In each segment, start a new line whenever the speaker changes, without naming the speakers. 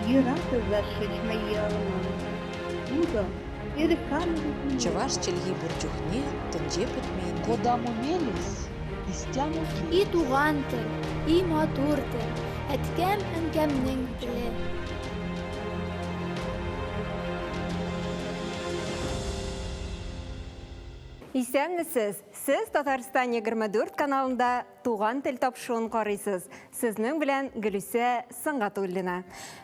Йөрәк зашишь Пудо,
Чӑваш чӗлхи пур чухне тӗнче пӗтмен.
Кодамо мелесь, истямо
И туган тел, и матур тел, әткәм-әнкәмнең теле.
Исәнмесез! Сез Татарстан 24 каналында Туган тел тапшыруын карыйсыз. Сезнең белән Гөлүсә Сөнгатуллина.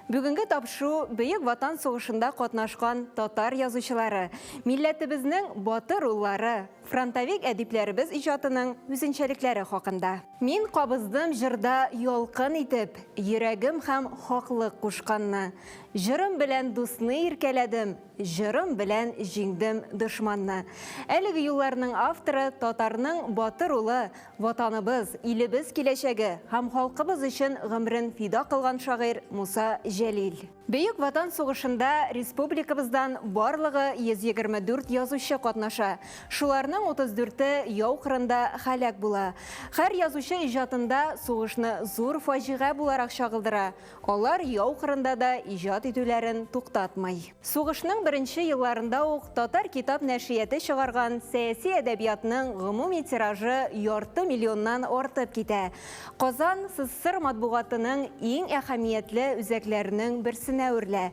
Бүгенге тапшыру Бөек Ватан сугышында катнашкан татар язучылары, милләтебезнең батыр уллары, фронтовик әдипләребез иҗатының үзенчәлекләре хакында. Мин кабыздым җырда ялкын итеп, йөрәгем һәм хаклык кушканны. Җырым белән дусны иркәләдем, Җырым белән җиңдем дошманны. Әлеге юлларның авторы татарның батыр улы, Ватаныбыз, илебез киләчәге һәм халкыбыз өчен гомерен фида кылган шагыйрь Муса Җәлил. Бөек Ватан сугышында республикабыздан барлыгы 124 язучы катнаша. Шуларның 34-е яу кырында һәлак була. Һәр язучы иҗатында сугышны зур фаҗига буларак чагылдыра. Алар яу кырында да иҗат итүләрен туктатмый. Сугышның беренче елларында ук татар китап нәшрияте чыгарган сәяси әдәбиятның гомуми тиражы ярты миллионнан артып китә. Казан СССР матбугатының иң әһәмиятле үзәкләренең берсенә әверелә.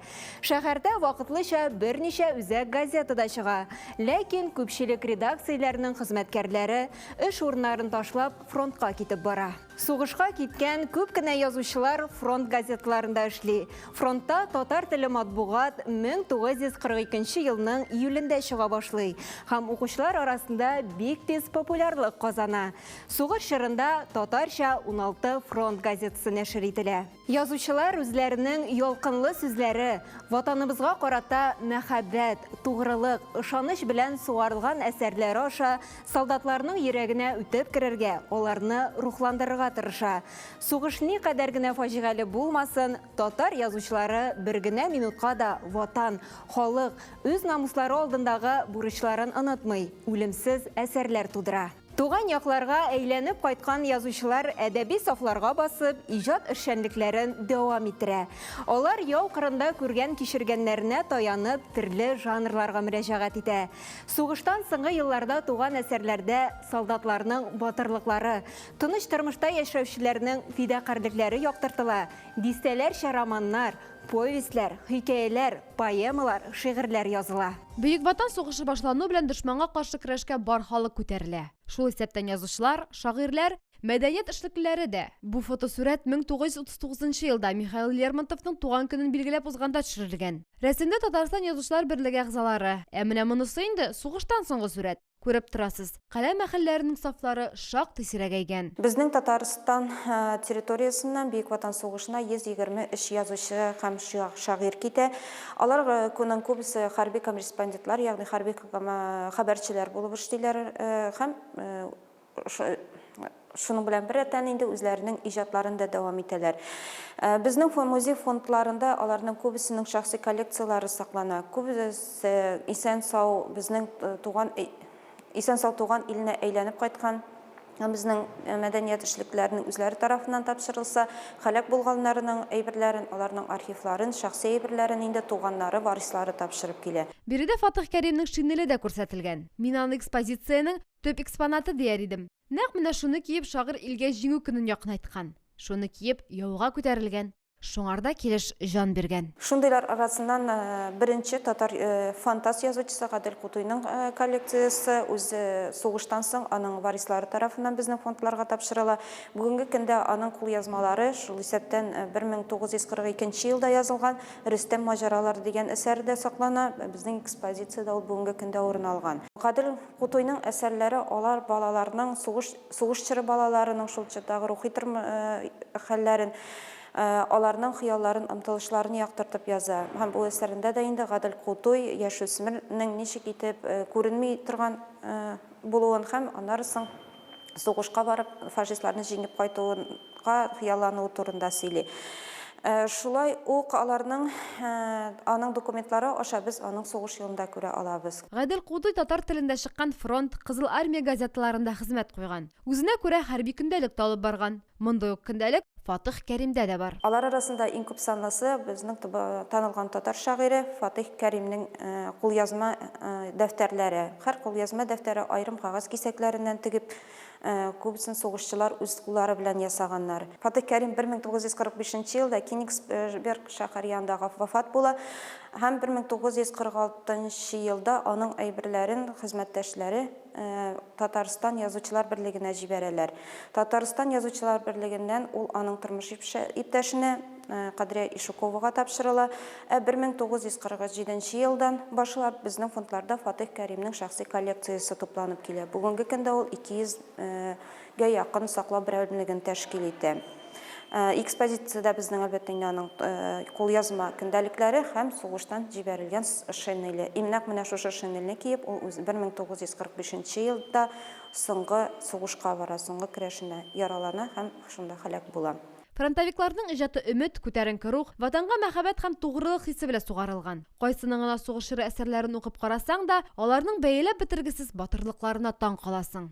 Шәһәрдә вакытлыча берничә үзәк газета да чыга. Ләкин күпчелек редакцияләрнең хезмәткәрләре, эш урыннарын ташлап, фронтка китеп бара. Сугышка киткән күп кенә язучылар фронт газеталарында эшли. Фронтта татар теле матбугат 1942 елның июлендә чыга башлый һәм укучылар арасында бик тиз популярлык казана. Сугыш чорында татарча 16 фронт газетасы нәшер ителә. Язучылар үзләренең ялкынлы сүзләре, Ватаныбызга карата мәхәббәт, тугрылык, ышаныч белән сугарылган әсәрләре аша солдатларның йөрәгенә үтеп керергә, аларны рухландырырга тырыша. Сугыш никадәр генә фаҗигале булмасын, татар язучылары бер генә минутка да Ватан, халык, үз намуслары алдындагы бурычларын онытмый, үлемсез әсәрләр тудыра. Туган якларга әйләнеп кайткан язучылар әдәби сафларга басып, иҗат эшчәнлекләрен дәвам иттерә. Алар яу кырында күргән-кичергәннәренә таянып, төрле жанрларга мөрәҗәгать итә. Сугыштан соңгы елларда туган әсәрләрдә солдатларның батырлыклары, тыныч тормышта яшәүчеләрнең фидакарьлекләре яктыртыла, дистәләрчә романнар, повестьләр, хикәяләр, поэмалар, шигырьләр языла.
Бөек Ватан сугышы башлану белән дошманга каршы көрәшкә бар халык күтәрелә. Шул исәптән язучылар, шагыйрьләр, мәдәният эшлеклеләре дә. Бу фотосурәт 1939 нчы елда Михаил Лермонтовның туган көнен билгеләп узганда төшерелгән. Рәсемдә Татарстан Язучылар берлеге әгъзалары. Ә менә монысы инде сугыштан соңгы сурәт. Күреп торасыз, каләм әһелләренең сафлары шактый сирәгәйгән.
Безнең Татарстан территориясеннән Бөек Ватан сугышына 123 язучы һәм шагыйрь китә. Алар ның күбесе хәрби корреспондентлар, ягъни хәрби хәбәрчеләр булып эшлиләр һәм Шуның белән беррәттән инде үзләренең иҗатларын да дәвам итәләр. Безнең музей фондларында аларның күбесенең шәхси коллекцияләре саклана. Күбесе исән-сау безнең туган исән-сау туган иленә әйләнеп кайткан безнең мәдәният эшлеклеләренең үзләре тарафыннан тапшырылса, һәлак булганнарының әйберләрен, аларның архивларын, шәхси әйберләрен инде туганнары, варислары тапшырып килә.
Биредә Фатых Кәримнең шинеле дә күрсәтелгән. Мин аны экспозициянең Төп экспонаты дияр идем. Нәкъ менә шуны киеп шагыйрь илгә Җиңү көнен якынайткан. Шуны киеп яуга күтәрелгән. Шуңарда килеш җан биргән.
Шундыйлар арасыннан беренче татар фантаст язучысы Гадел Кутуйның коллекциясе үзе сугыштан соң аның варислары тарафыннан безнең фондларга тапшырыла. Бүгенге көндә аның кулъязмалары, шул исәптән 1942 нче елда язылган Рөстәм маҗаралары дигән әсәре дә саклана, безнең экспозициядә ул бүгенге көндә урын алган. Гадел Кутуйның әсәрләре алар балаларның, сугыш, сугыш чоры балаларының шул чордагы рухи тормы хәлләрен, аларның хыялларын, омтылышларын яктыртып яза. Һәм бу әсәрендә дә инде Гадел Кутуй яшүсмернең ничек итеп күренми торган булуын һәм аннары соң сугышка барып фашистларны җиңеп кайтуынга хыяллануы турында сөйли. Шулай ук аларның аның документлары аша без аның сугыш юлын да күрә алабыз.
Гадел Кутуй татар телендә чыккан Фронт, Кызыл Армия газеталарында хезмәт куйган. Үзенә күрә хәрби көндәлек тә алып барган. Мондый ук көндәлек Фатых Кәримдә дә бар.
Алар арасында иң күп санлысы безнең танылган татар шагыйре Фатыйх Кәримнең кулъязма дәфтәрләре. Һәр кулъязма дәфтәре аерым кәгазь кисәкләреннән тегеп Күбесен сугышчылар үз куллары белән ясаганнар. Фатыйх Кәрим 1945 нче елда Кенигсберг шәһәре янында вафат була һәм 1946 нчы елда аның әйберләрен хезмәттәшләре Татарстан Язучылар берлегенә җибәрәләр. Татарстан Язучылар берлегеннән ул аның тормыш иптәшенә Кадрия Ишуковага тапшырыла. Ә 1947 нче елдан башлап безнең фондларда Фатыйх Кәримнең шәхси коллекциясе тупланып килә. Бүгенге көндә ул 200 гә якын саклау берәмлеген тәшкил итә. Экспозициядә безнең, әлбәттә инде, аның кулъязма көндәлекләре һәм сугыштан җибәрелгән шинеле. И нәкъ менә шушы шинельне киеп, ул үзе 1945 нче елда соңгы сугышка бара, соңгы көрәшенә яралана һәм шунда һәлак була.
Фронтовикларның иҗаты өмет, күтәренке рух, Ватанга мәхәббәт һәм тугрылык хисе белән сугарылган. Кайсының гына сугыш чоры әсәрләрен укып карасаң да, аларның бәяләп бетергесез батырлыкларына таң каласың.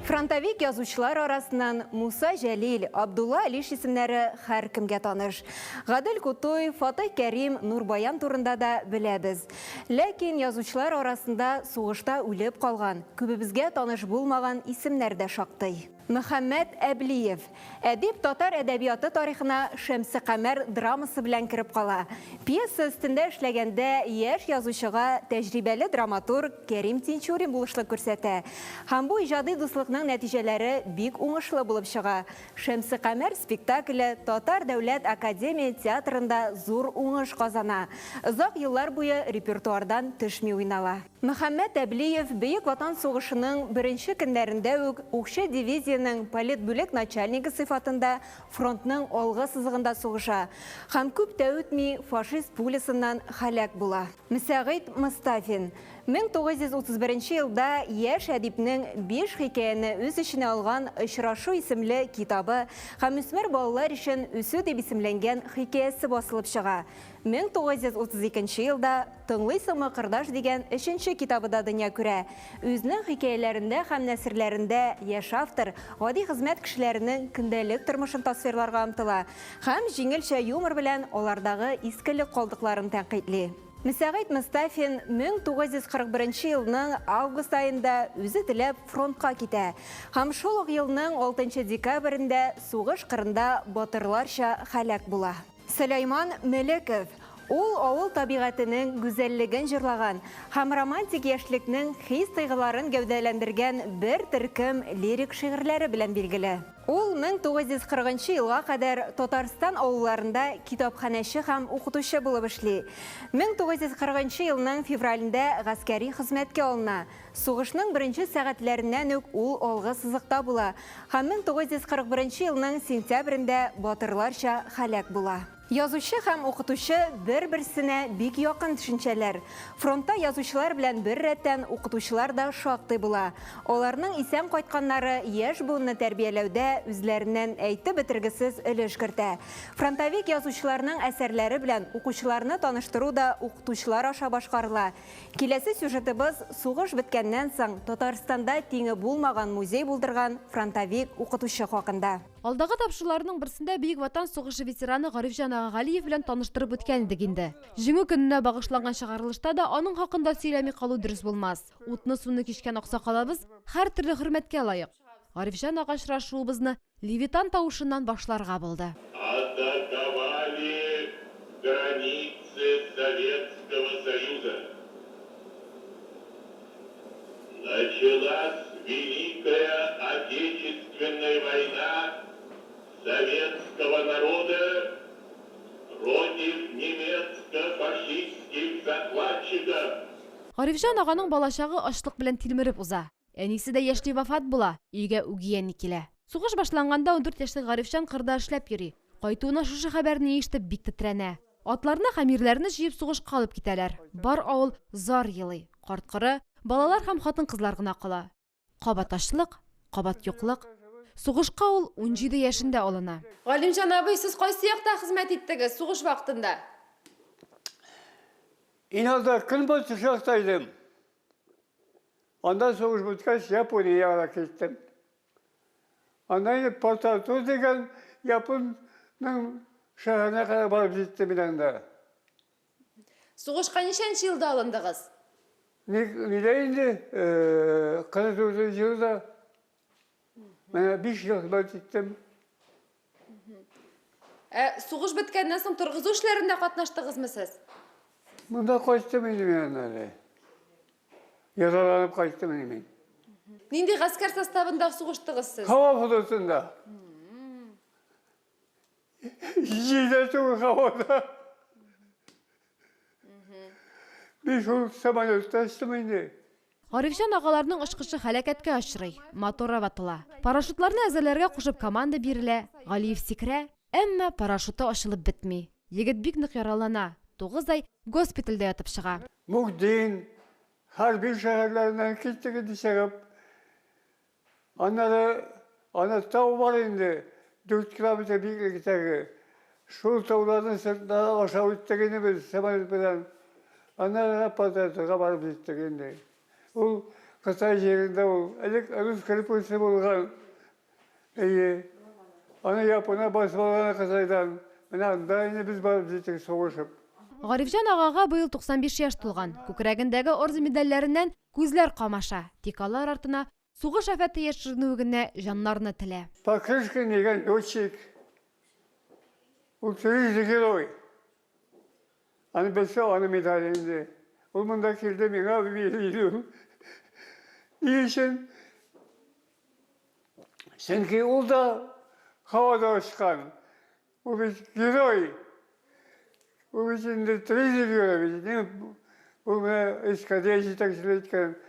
Фронтовик язучылар арасыннан Муса Җәлил, Абдулла Алиш исемнәре һәркемгә таныш. Гадел Кутуй, Фатыйх Кәрим, Нур Баян турында да беләбез. Ләкин язучылар арасында сугышта үлеп калган, күбебезгә таныш булмаган исемнәр дә шактый. Мөхәммәт Әблиев. Әдип татар әдәбияты тарихына Шәмсекамәр драмасы белән кереп кала. Пьеса өстендә эшләгәндә яшь язучыга тәҗрибәле драматург Кәрим Тинчурин булышлык күрсәтә. Һәм бу иҗади дуслыкның нәтиҗәләре бик уңышлы булып чыга. Шәмсекамәр спектакле Татар дәүләт академия театрында зур уңыш казана. Озак еллар буе репертуардан төшми уйнала. Мөхәммәт Әблиев Бөек Ватан сугышының беренче көннәрендә үк укчы дивизиянең политбүлек начальнигы сыйфатында фронтның алгы сызыгында сугыша һәм күп тә үтми фашист пулясыннан һәлак була. Мөсәгыйть Мостафин. 1931 елда яшь әдипнең биш хикәяне үз эченә алган Очрашу исемле китабы һәм үсмер балалар өчен Үсү дип исемләнгән хикәясе басылып чыга. 1932 елда Тыңлыйсыңмы, кордаш дигән өченче китабы да дөнья күрә. Үзенең хикәяләрендә һәм нәсерләрендә яшь автор гади хезмәт кешеләренең көндәлек тормышын тасвирларга омтыла һәм җиңелчә юмор белән алардагы искелек калдыкларын тәнкыйтьли. Мөсәгыйть Мостафин 1941 елның август аенда үзе теләп фронтка китә һәм шул ук елның 6 декабрендә сугыш кырында батырларча һәлак була. Сөләйман Мөлеков. Ул авыл табигатенең гүзәллеген җырлаган һәм романтик яшьлекнең хис-тойгыларын гәүдәләндергән бер төркем лирик шигырьләре белән билгеле. Ул 1940 нчы елга кадәр Татарстан авылларында китапханәче һәм укытучы булып эшли. 1940 нчы елның февралендә гаскәри хезмәткә алына. Сугышның беренче сәгатьләреннән үк ул алгы сызыкта була һәм 1941 елның сентябрендә батырларча һәлак була. Язучы һәм укытучы бер-берсенә бик якын төшенчәләр. Фронтта язучылар белән бер рәттән укытучылар да шактый була. Аларның исән кайтканнары яшь буынны тәрбияләүдә үзләреннән әйтеп бетергесез өлеш кертә. Фронтовик язучыларның әсәрләре белән укучыларны таныштыру да укытучылар аша башкарыла. Киләсе сюжетыбыз сугыш беткәннән соң Татарстанда тиңе булмаган музей булдырган фронтовик укытучы хакында.
Алдагы тапшыруларның берсендә Бөек Ватан сугышы ветераны Гарифҗан ага Галиев белән таныштырып үткән идек инде. Җиңү көненә багышланган чыгарылышта да аның хакында сөйләми калу дөрес булмас. Утны-суны кичкән аксакалыбыз һәртөрле хөрмәткә лаек. Гарифҗан ага очрашуыбызны Левитан тавышыннан башларга булды.
Атаковали границы Советского Союза. Началась Великая Отечественная война советского народа против немецко-фашистских захватчиков.
Гарифҗан аганың балачагы ачлык белән тилмереп уза. Әнисе дә яшьли вафат була, өйгә үги әни килә. Сугыш башланганда ундүрт яшьлек Гарифҗан кырда эшләп йөри. Кайтуына шушы хәбәрне ишетеп бик тетрәнә. Атларны һәм ирләрне җыеп сугышка алып китәләр. Бар авыл зар елый. Карт-коры, балалар һәм хатын-кызлар гына кала. Кабат ачлык, кабат юклык. Сугышка ул 17 яшендә алына. Галимҗан абый, сез кайсы якта хезмәт иттегез сугыш вакытында?
Иналда көнбатыш якта идем. Анда сугыш беткәч, Япония ягына киттем. Анда инде Порт-Артур дигән Японның шәһәренә кадәр барып җиттем мин анда.
Сугышка ничәнче елда алындыгыз?
Ник, нидә инде, 44 елда. Менә 5 ел хезмәт иттем.
Ә сугыш беткәннән соң торгызу эшләрендә катнаштыгызмы сез?
Монда кайттым инде мин аннан әле. Яраланып кайттым инде мин.
Нинди гаскәр составында сугыштыгыз сез?
Һава флотында. Җирдә түгел, һавада. Мин шул самолетта очтым инде.
Гарифҗан агаларның очкычы һәлакәткә очрый, моторы ватыла. Парашютларны әзерләргә кушып команда бирелә, Галиев сикерә, әмма парашюты ачылып бетми. Егет бик нык яралана, тугыз ай госпитальдә ятып чыга.
Мукдин, Харбин шәһәрләреннән киттек инде чыгып. Аннары анда тау бар инде, 4 километр биеклектәге. Шул тауларның сыртына аша үттек инде без самолет белән. Аннары Пататыга барып җиттек инде. Ул Кытай җирендә ул. Элек рус крепосте булган. Әйе. Аны японнар басып алган Кытайдан. Менә анда инде без барып җиттек сугышып.
Гарифҗан агага быел 95 яшь тулган. Күкрәгендәге орден-медальләреннән күзләр камаша. Тик алар артына Сугыш афәте яшеренүе генә җаннарны телә.
Покрышкин дигән летчик, ул трижды герой. Аны белсә, аны медаль инде. Ул монда килде, миңа бирде. Ни өчен? Чөнки ул да һавада очкан. Ул бит герой. Ул бит инде трижды герой бит. Ул менә эскадрилья җитәкчелек иткән.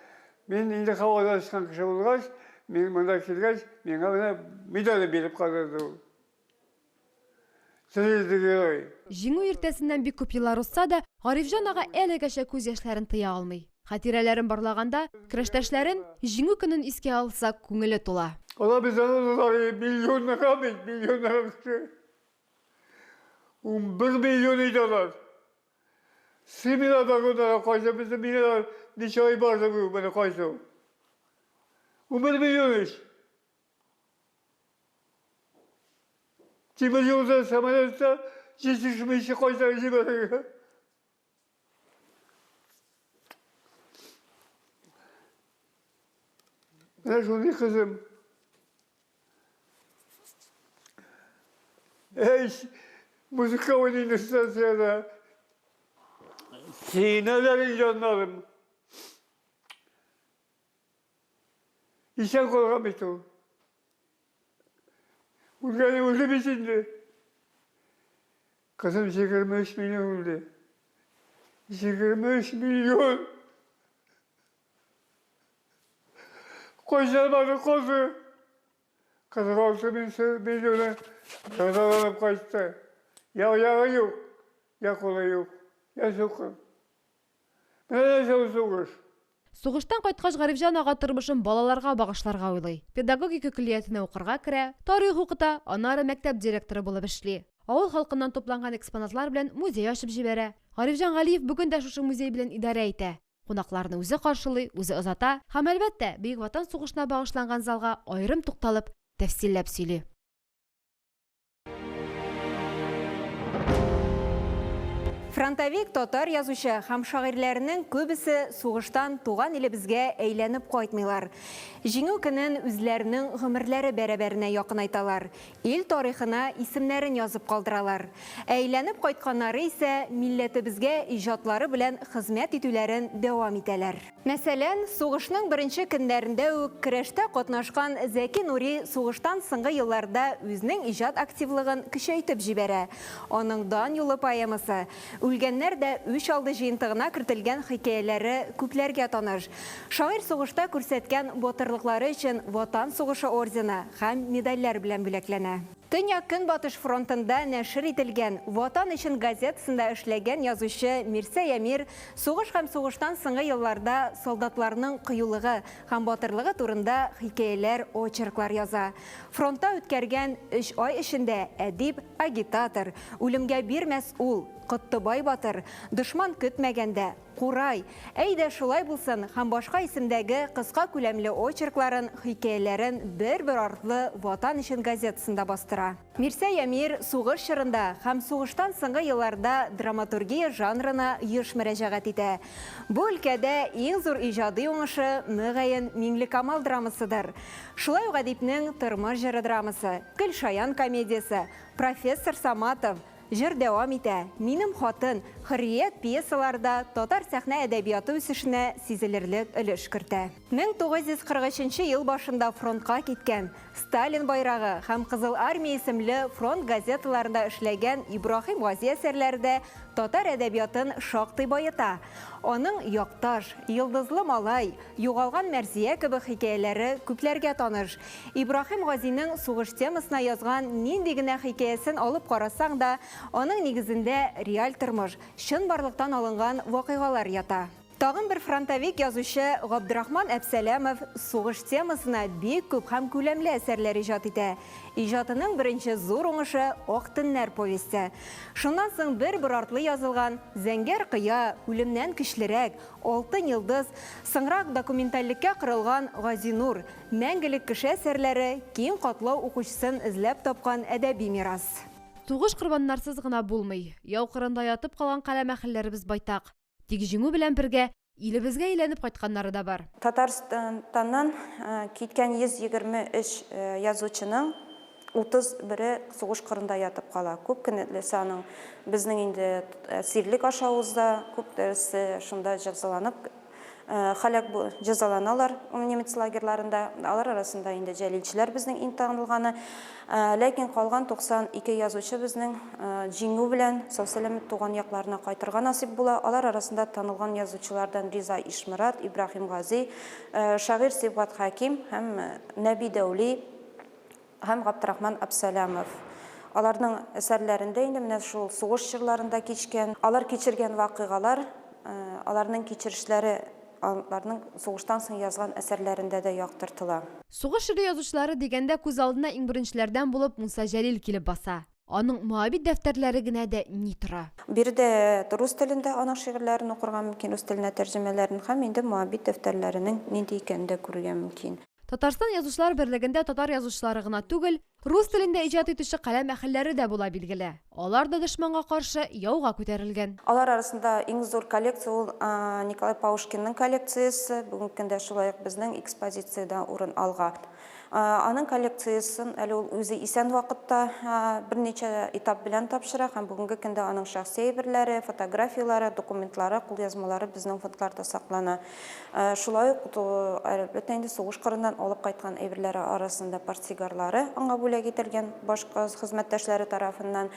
Мин инде һавада очкан кеше булгач, мин монда килгәч, миңа менә медаль биреп калдырды ул. Трижды герой.
Җиңү иртәсеннән бик күп еллар узса да, Гарифҗан ага әлегәчә күз яшьләрен тыя алмый. Хатирәләрен барлаганда, көрәштәшләрен, Җиңү көнен искә алса, күңеле тула.
Алар бездән узалар, миллионнарга бит, миллионнарга кеше. 11 миллион иде алар. Сыймыйлар вагоннарга кайсы, безнең миллионнар ничә ай барды бу, менә кайсы ул. 11 миллион ич. Тимер юлда, самолетта җитешмичә кайта җибәрергә. Менә шундый кызым. Әй, музыка уйныйм станциядә. Сөенәләр инде җаннарым. Исән калган бит ул. Үлгәне үлде бит инде. Кызым 23 миллион үлде. 23 миллион. Кайчан барды кызы? 46 миллионы язаланып кайтты. Я аягы юк, я кулы юк, я сукыр. Менә нәрсә ул сугыш.
Сугыштан кайткач, Гарифҗан ага тормышын балаларга багышларга уйлый. Педагогика көллиятенә укырга керә, тарих укыта, аннары мәктәп директоры булып эшли. Авыл халкыннан тупланган экспонатлар белән музей ачып җибәрә. Гарифҗан Галиев бүген дә шушы музей белән идарә итә. Кунакларны үзе каршылый, үзе озата һәм, әлбәттә, Бөек Ватан сугышына багышланган залга аерым тукталып, тәфсилләп сөйли.
Фронтовик татар язучы һәм шагыйрьләренең күбесе сугыштан туган илебезгә әйләнеп кайтмыйлар. Җиңү көнен үзләренең гомерләре бәрабәренә якынайталар, ил тарихына исемнәрен язып калдыралар. Ә әйләнеп кайтканнары исә милләтебезгә иҗатлары белән хезмәт итүләрен дәвам итәләр. Мәсәлән, сугышның беренче көннәрендә үк көрәштә катнашкан Зәки Нури сугыштан соңгы елларда үзенең иҗат активлыгын көчәйтеп җибәрә. Аның Дан юлы поэмасы, Үлгәннәр дә үч алды җыентыгына кертелгән хикәяләре күпләргә таныш. Шагыйрь сугышта күрсәткән батырлыклары өчен Ватан сугышы ордены һәм медальләр белән бүләкләнә. Төньяк-Көнбатыш фронтында нәшер ителгән Ватан өчен газетасында эшләгән язучы Мирсәй Әмир сугыш һәм сугыштан соңгы елларда солдатларның кыюлыгы һәм батырлыгы турында хикәяләр, очерклар яза. Фронтта үткәргән өч ай эчендә әдип, агитатор, Үлемгә бирмәс ул, Коттыбай батыр, Дошман көтмәгәндә, Курай, Әйдә шулай булсын һәм башка исемдәге кыска күләмле очеркларын, хикәяләрен бер-бер артлы Ватан өчен газетасында бастыра. Мирсәй Әмир сугыш чорында һәм сугыштан соңгы елларда драматургия жанрына еш мөрәҗәгать итә. Бу өлкәдә иң зур иҗади уңышы, мөгаен, Миңлекамал драмасыдыр. Шулай ук әдипнең Тормыш җыры драмасы, Гөлшаян комедиясе, Профессор Саматов, Җыр дәвам итә, Минем хатын, Хөррият пьесалары да татар сәхнә әдәбияты үсешенә сизелерлек өлеш кертә. 1943 нче ел башында фронтка киткән, Сталин байрагы һәм Кызыл Армия исемле фронт газеталарында эшләгән Ибраһим Гази әсәрләре дә татар әдәбиятын шактый баета. Аның Якташ, Йолдызлы малай, Югалган Мәрзия кебек хикәяләре күпләргә таныш. Ибраһим Газиның сугыш темасына язган нинди генә хикәясен алып карасаң да, аның нигезендә реаль тормыш, чынбарлыктан алынган вакыйгалар ята. Тагын бер фронтовик язучы Габдрахман Әпсәләмов сугыш темасына бик күп һәм күләмле әсәрләр иҗат итә. Иҗатының беренче зур уңышы Ак төннәр повесте. Шуннан соң бер-бер артлы язылган Зәңгәр кыя, Үлемнән көчлерәк, Алтын йолдыз, соңрак документальлеккә корылган Газинур, Мәңгелек кеше әсәрләре киң катлау укучысын эзләп тапкан әдәби мирас.
Сугыш корбаннарсыз гына булмый. Яу кырында ятып калган каләм әһелләребез байтак. Тик җиңү белән бергә илебезгә әйләнеп кайтканнары да бар.
Татарстаннан киткән 123 язучының 31-е сугыш кырында ятып кала. Күп кенәлесе аның безнең инде әсирлек аша уза, күпләресе шунда җәзаланып, һәлак җәзаланалар немец лагерьларында. Алар арасында инде җәлилчеләр безнең иң танылганы. Ләкин калган 92 язучы безнең җиңү белән сау-сәламәт туган якларына кайтырга насыйп була. Алар арасында танылган язучылардан Риза Ишморат, Ибраһим Гази, шагыйрь Сибгат Хәким һәм Нәби Дәүли, Һәм Габдрахман Абсалямов. Аларның әсәрләрендә инде менә шул сугыш чорларында кичкән, алар кичергән вакыйгалар, аларның кичерешләре аларның сугыштан соң язган әсәрләрендә дә яктыртыла.
Сугыш чоры язучылары дигәндә күз алдына иң беренчеләрдән булып Муса Җәлил килеп баса. Аның Моабит дәфтәрләре генә дә ни тора!
Биредә рус телендә аның шигырьләрен укырга мөмкин, рус теленә тәрҗемәләрен һәм инде Моабит дәфтәрләренең нинди икәнен дә күрергә мөмкин.
Татарстан Язучылар берлегендә татар язучылары гына түгел, рус телендә иҗат итүче каләм әһелләре дә була, билгеле. Алар да дошманга каршы яуга күтәрелгән.
Алар арасында иң зур коллекция ул Николай Паушкинның коллекциясе, бүгенге көндә шулай ук безнең экспозициядә урын алга. Аның коллекциясен әле ул үзе исән вакытта берничә этап белән тапшыра һәм бүгенге көндә аның шәхси әйберләре, фотографияләре, документлары, кулъязмалары безнең фондларда саклана. Шулай ук, әлбәттә инде, сугыш кырыннан алып кайткан әйберләре арасында портсигарлары аңа бүләк ителгән башка хезмәттәшләре тарафыннан,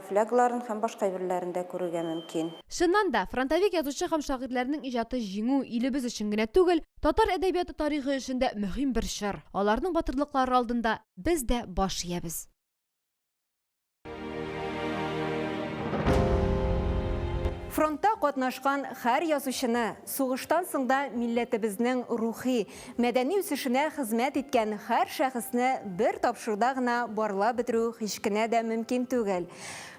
флягаларын һәм башка әйберләрен дә күрергә мөмкин.
Чыннан да, фронтовик язучы һәм шагыйрьләрнең иҗаты җиңү илебез өчен генә түгел, Татар әдәбияты тарихы өчен дә мөһим бер чор. Аларның батырлыклары алдында без дә баш иябез.
Фронтта катнашкан һәр язучыны, сугыштан соң да милләтебезнең рухи, мәдәни үсешенә хезмәт иткән һәр шәхесне бер тапшыруда гына барлап бетерү һич кенә дә мөмкин түгел.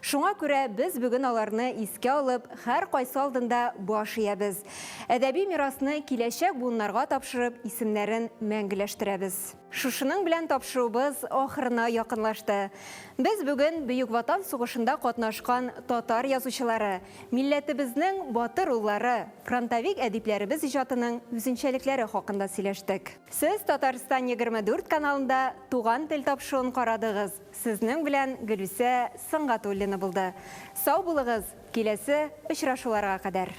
Шуңа күрә без бүген аларны искә алып, һәркайсы алдында баш иябез. Әдәби мирасны киләчәк буыннарга тапшырып, исемнәрен мәңгеләштерәбез. Шушының белән тапшыруыбыз ахырына якынлашты. Без бүген Бөек Ватан сугышында катнашкан татар язучылары, милләтебезнең батыр уллары, фронтовик әдипләребез иҗатының үзенчәлекләре хакында сөйләштек. Сез Татарстан 24 каналында Туган тел тапшыруын карадыгыз. Сезнең белән Гөлүсә Сөнгатуллина булды. Сау булыгыз, киләсе очрашуларга кадәр!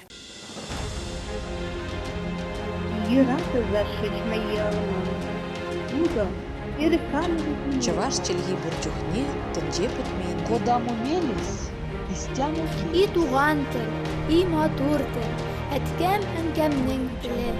Чӑваш чӗлхи пур чухне тӗнче пӗтмен тет.
Кодамо мелесь, истямо
И туган тел, и матур тел, әткәм-әнкәмнең теле.